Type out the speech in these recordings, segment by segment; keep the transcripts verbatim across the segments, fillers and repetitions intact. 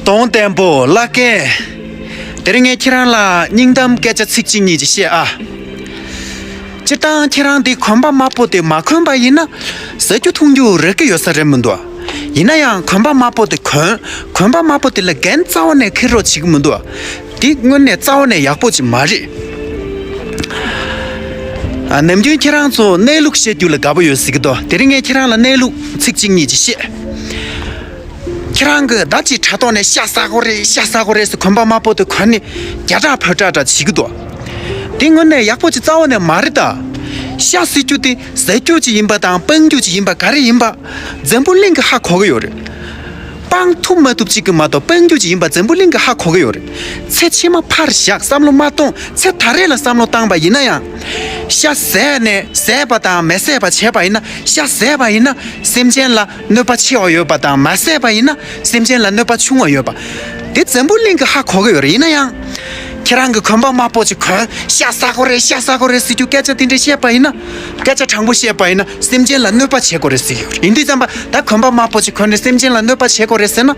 གདོང་བརྟན་པོ་བླ་རྒན། དེ་རིང་ངས་ཁྱེད་རང་ལ་སྙིང་གཏམ་སྐད་ཆ་ཚིག་གཅིག་གཉིས་ཅིག་བཤད་ཨ། སྤྱིར་བཏང་ཁྱེད་རང་འདི་གོན་པ་དམར་པོ་དེ་མ་གོན་པ་ཡིན་ན། ཟ་རྒྱུ་འཐུང་རྒྱུ་རག་གི་ཡོད་ས་རེད་མི་འདུག་ཡིན་ན་ཡང་གོན་པ་དམར་པོ་དེ་གོན། གོན་པ་དམར་པོ་དེ་ལ་འགན་རྩ་བ་ནས་འཁྱེར་རོགས་བྱེད་ཀྱི་མི་འདུག་འདི་དངོས་གནས་རྩ་བ་ནས་ཡག་པོ་ཅིག་མ་རེད། ཨ། ནམ་རྒྱུན་ཁྱེད་རང་ཚོ་གནས་ལུགས་བཤད་རྒྱུ་ལ་དགའ་པོ་ཡོད་ཟེར་གི་འདུག་དེ་རིང་ངས་ཁྱེད་རང་ལ་གནས་ལུགས་ཚིག་གཅིག་གཉིས་ཅིག་བཤད། ཁྱེད་རང་གིས་ད་ཅིག་དྲ་ཐོག་ནས་ཤ་ཟ་དགོས་རེད་ཤ་ཟ་དགོས་རེད་ཟེར་གོན་པ་དམར་པོ་དེ་གོན་ནས་རྒྱ་གྲགས་བོད་གྲགས་འདྲ་བྱེད་ཀྱི་འདུག་དེ་དངོས་གནས་ཡག་པོ་ཅིག་རྩ་བ་ནས་མ་རེད་ད། ཤ་ཟེར་རྒྱུ་དེ་ཟ་རྒྱུ་ཅིག་ཡིན་པ་དང་སྤང་རྒྱུ་ཅིག་ཡིན་པ་ག་རེ་ཡིན་པ། འཛམ་བུ་གླིང་གི་ཧ་གོ་གི་ཡོད་རེད། སྤང་ཐུབ་མ་ཐུབ་ཅིག་གི་མ་གཏོགས་སྤང་རྒྱུ་ཅིག་ཡིན་པ་འཛམ་བུ་གླིང་གི་ཧ་གོ་གི་ཡོད་རེད། ཚེ་ཕྱི་མ་ཕར་བཞག་བསམ་བློ་མ་གཏོང་ཚེ་ད་རེས་ལ་བསམ་བློ་བཏང་པ་ཡིན་ན་ཡང་། ཤ་ཟས་ནས་ཟས་པ་དང་མ་ཟས་པ་བྱས་པ་ཡིན་ན་ཤ་ཟས་པ་ཡིན་ན་སེམས་ཅན་ལ་གནོད་པ་ཆེ་བ་ཡོད་པ་དང་མ་ཟས་པ་ཡིན་ན་སེམས་ཅན་ལ་གནོད་པ་ཆུང་བ་ཡོད་པ། དེ་འཛམ་བུ་གླིང་གི་ཧ་གོ་གི་ཡོད་རེད་ཡིན་ན་ཡང་། ཁྱེད་རང་གི་གོན་པ་དམར་པོ་ཅིག་གོན་ཤ་ཟ་དགོས་རེད་ཤ་ཟ་དགོས་རེད་ཟེར་རྒྱུ་སྐད་ཆ་དེ་འདྲ་བཤད་པ་ཡིན་ན། སྐད་ཆ་དྲང་པོ་བཤད་པ་ཡིན་ན་སེམས་ཅན་ལ་གནོད་པ་བྱེད་དགོས་རེད་ཟེར་གི་ཡོད་རེད་ཡིན་དུས་ཙམ་པ་ད་གོན་པ་དམར་པོ་ཅིག་གོན་ནས་སེམས་ཅན་ལ་གནོད་པ་བྱེད་དགོས་རེད་ཟེར་ན།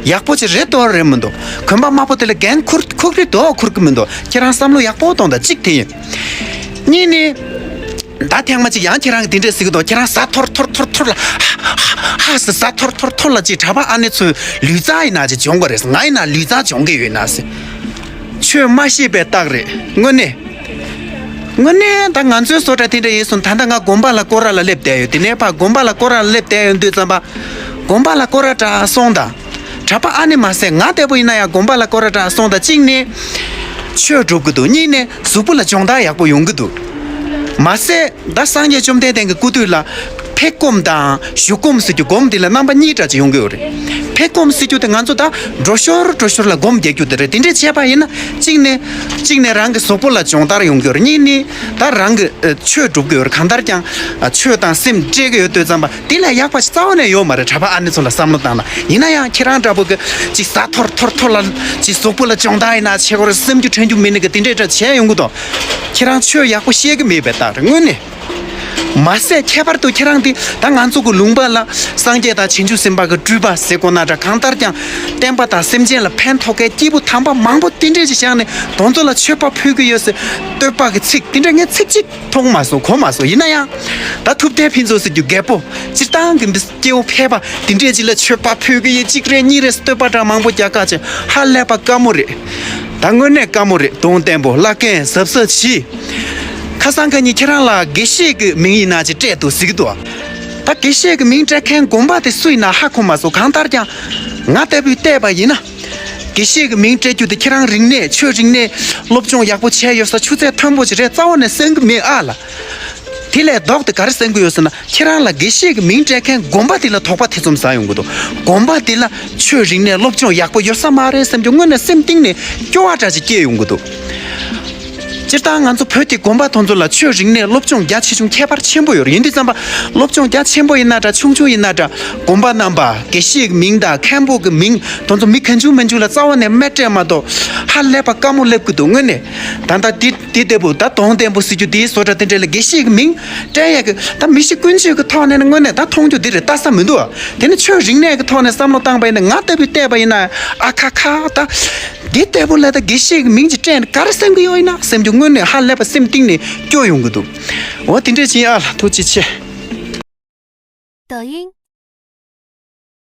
ཡག་པོ་ཅིག་རེད་དོ་རེད་མི་འདུག་གོན་པ་དམར་པོ་དེ་ལ་འགན་འཁུར་འཁུར་གི་རེད་དོ་འཁུར་གི་མི་འདུག་ཁྱེད་རང་བསམ་བློ་ཡག་པོ་གཏོང་དང་གཅིག་དེ་ཡིན། གཉིས་ནི། ད་ཐེངས་མ་གཅིག་ཡང་ཁྱེད་རང་གི་དེ་འདྲས་ཟེར་གི་འདུག་ཁྱེད་རང་ཟ་ཐོར་ཐོར་ཐོར་ཐོར་ལ་ཧ་ཧ་ཧ་ཟེར་ཟ་ཐོར་ཐོར་ཐོར་ལ་ཅིག་གྲྭ་པ་ཨ་ནེ་ཚོའི་ལུས་རྩལ་ཡིན་ན་ཅིག་སྦྱོང་དགོས་རེད་ང་ཡིན་ན་ལུས་རྩལ་སྦྱོང་གི་ཡོད་ན་ཟེར། ཆོས་མ་ཤེས་པའི་རྟགས་རེད་དངོས་གནས། དངོས་གནས་ད་ང་ཚོའི་བཟོ་གྲྭ་དེ་འདྲ་ཡིན་སོང་ད་ལྟ་ང་དགོན་པ་ལ་སྐོར་ར་ལ་སླེབས་བསྡད་ཡོད་དེ་ནས་ཕ་དགོན་པ་ལ་སྐོར་ར་ལ་སླེབས་བསྡད་ཡོད་དུས་ཙམ་པ། དགོན་པ་ལ་སྐོར་ར་འདྲ་སོང་ད། གྲྭ་པ་ཨ་ནེ་མ་ཟད་ང་ལྟ་བུ་ཡིན་ན་ཡང་དགོན་པ་ལ་སྐོར་ར་འདྲ་སོང་ད་གཅིག་ནས། ཆོས་སྒྲུབ་གི་འདུག་གཉིས་ནས་གཟུགས་པོ་ལ་སྦྱོང་བརྡར་ཡག་པོ་ཡོང་གི་འདུག་མ་ཟད་ད་སངས་རྒྱས་བཅོམ་ལྡན་འདས་ཀྱི་སྐུ་དུས་ལ་ཕེབས་སྒོམ་དང་བཞུགས་སྒོམ་ཟེར་རྒྱུ་སྒོམ་འདི་ལ་རྣམ་པ་གཉིས་འདྲ་ཅིག་ཡོང་གི་ཡོད་རེད། ཕེབས་སྒོམ་ཟེར་རྒྱུ་དེ་ང་ཚོ་ད་འགྲོ་ཞོར་འགྲོ་ཞོར་ལ་སྒོམ་རྒྱག་རྒྱུ་དེ་རེད་དེ་འདྲས་བྱས་པ་ཡིན་ན་གཅིག་ནས་གཅིག་ནས་རང་གི་གཟུགས་པོ་ལ་སྦྱོང་བརྡར་ཡོང་གི་ཡོད་རེད་གཉིས་ནས་ད་རང་གི་ཆོས་སྒྲུབ་ཀྱི་ཡོད་རེད་གང་ལྟར་ཀྱང་ཆོས་དང་སེམས་སྤྲད་ཀྱི་ཡོད་དུས་ཙམ་པ། དེ་ལས་ཡག་པ་ཞིག་རྩ་བ་ནས་ཡོད་མ་རེད་གྲྭ་པ་ཨ་ནེ་ཚོ་ལ་བསམ་བློ་བཏང་ན་ཡིན་ན་ཡང་ཁྱེད་རང་འདྲ་པོ་གི་ཅིག་ཟ་ཐོར་ཐོར་ཐོར་ལ་ཅིག་གཟུགས་པོ་ལ་སྦྱོང་བརྡར་ཡིན་ན་བྱེད་དགོས་རེད་སེམས་རྒྱུད་དྲན་རྒྱུ་མེད་ནི་གི་དེ་འདྲའི་འདྲ་བྱས་ཡོང་གི་འདུག་ཁྱེད་རང་ཆོས་ཡག་པོ་ཤེས་གི་མེད་པའི་རྟགས་རེད་དངོས་གནས། མ་ཟད་ཁྱད་པར་དུ་ཁྱེད་རང་འདི་ད་ང་ཚོ་གི་ལུང་པ་ལ་སངས་རྒྱས་དང་བྱང་ཆུབ་སེམས་དཔའ་གི་སྤྲུལ་པ་ཟེར་དགོས་ན་འདྲ་གང་ལྟར་ཀྱང་བསྟན་པ་དང་སེམས་ཅན་ལ་ཕན་ཐོགས་མཁན་སྐྱེས་བུ་དམ་པ་མང་པོ་དེ་འདྲས་ཅིག་བཞག་ནས་དེ་ཚོ་ལ་མཆོད་པ་ཕུལ་གི་ཡོད་ཟེར་བསྟོད་པ་གི་ཚིག་དེ་འདྲ་ངས་ཚིག་གཅིག་མཐོང་མ་སོང་གོ་མ་སོང་ཡིན་ན་ཡང་། ད་ཐུབ་བསྟན་ཕུན་ཚོགས་ཟེར་རྒྱུ་རྒད་པོ་སྤྱིར་བཏང་གི་འདི་སྐྱེ་བོ་ཕལ་པ་དེ་འདྲས་ཅིག་ལ་མཆོད་པ་ཕུལ་གི་ཡིན་གཅིག་རེད་གཉིས་རེད་བསྟོད་པ་འདྲ་མང་པོ་རྒྱག་ཁ་ཆེ་ཧ་ལས་པ་དཀའ་མོ་རེད། ད་དངོས་གནས་དཀའ་མོ་རེད་གདོང་བརྟན་པོ་བླ་རྒན་གཟབ་གཟབ་བྱིས། ཁ་སང་ཁ་ཉིན་ཁྱེད་རང་ལ་དགེ་བཤེས་ཀྱི་མིང་ཡིན་ན་ཅིག་སྤྲད་འདུག་ཟེར་གི་འདུག་ད་དགེ་བཤེས་ཀྱི་མིང་སྤྲད་མཁན་དགོན་པ་དེ་སུ་ཡིན་ན་ཧ་གོ་མ་སོང་གང་ལྟར་ཀྱང་ང་ལྟ་བུས་བལྟས་པ་ཡིན་ན། དགེ་བཤེས་ཀྱི་མིང་སྤྲད་རྒྱུ་དེ་ཁྱེད་རང་རིག་གནས་ཆོས་རིག་གནས་སློབ་སྦྱོང་ཡག་པོ་བྱས་ཡོད་ས་ཆུ་ཚད་མཐོན་པོ་ཅིག་རེད་རྩ་བ་ནས་གསན་གི་མེད་ཨ་ལ། དེ་ལས་ལྡོག་སྟེ་ག་རེ་གསན་གི་ཡོད་ཟེར་ན་ཁྱེད་རང་ལ་དགེ་བཤེས་ཀྱི་མིང་སྤྲད་མཁན་དགོན་པ་དེ་ལ་དོགས་པ་ཐེ་ཚོམ་ཟ་ཡོང་གི་འདུག་དགོན་པ་དེ་ལ་ཆོས་རིག་གནས་སློབ་སྦྱོང་ཡག་པོ་ཡོད་ས་མ་རེད་བསམ་རྒྱུ་དངོས་གནས་སེམས་གཏིང་ནས་སྐྱོ་བ་འདྲ་ཅིག་སྐྱེས་ཡོང་གི་འདུག་སྤྱིར་བཏང་ང་ཚོ་བོད་ཀྱི་དགོན་པ་དེ་ཚོ་ལ་ཆོས་རིག་གནས་སློབ་སྦྱོང་རྒྱ་ཆེ་ཆུང་ཁྱད་པར་ཆེན་པོ་ཡོད་རེད་ཡིན་དུས་ཙམ་པ་སློབ་སྦྱོང་རྒྱ་ཆེན་པོ་ཡིན་ན་འདྲ་ཆུང་ཆུང་ཡིན་ན་འདྲ་དགོན་པ་རྣམ་པ་དགེ་བཤེས་ཀྱི་མིང་དང་མཁན་པོ་གི་མིང་དེ་ཚོ་མི་གང་བྱུང་མང་བྱུང་ལ་རྩ་བ་ནས་མི་སྤྲད་མ་གཏོགས་ཧ་ལས་པ་དཀའ་མོ་སླེབས་ཀྱི་འདུག་དངོས་གནས་ད་ལྟ་འདི་འདི་ལྟ་བུ་ད་གདོང་བརྟན་པོ་ཟེར་རྒྱུ་འདིའི་བཟོ་གྲྭ་དེ་འདྲ་ལ་དགེ་བཤེས་ཀྱི་མིང་སྤྲད་ཡས་ཀྱི་ད་མི་གཤིས་ཀུན་སྤྱོད་ཀྱི་ཐོག་ནས་ནི་དངོས་གནས་ད་མཐོང་རྒྱུ་འདི་རེད་ལྟ་ས་མི་འདུག་ཨ། དེ་ནི་ཆོས་རིག་གནས་ཀྱི་ཐོག་ནས་བསམ་བློ་བཏང་པ་ཡིན་ན་ང་ལྟ་བུས་བལྟས་པ་ཡིན་ན་ཨ་ཁ་ཁ་ད། འདི་ལྟ་བུ་ལ་ད་དགེ་བཤེས་ཀྱི་མིང་ཅིག་སྤྲད་ནས་ག་རེ་སེམས་ཀྱི་གཡོ་ཡིན་ན་སེམས་ཀྱི་དངོས་གནས་ཧ་ལས་པ་སེམས་གཏིང་ནས་སྐྱོ་ཡོང་གི་འདུག་འོ་དེ་འདྲས་ཅིག་ཡིན་ཨ་ལ་ཐུགས་རྗེ་ཆེ། 抖音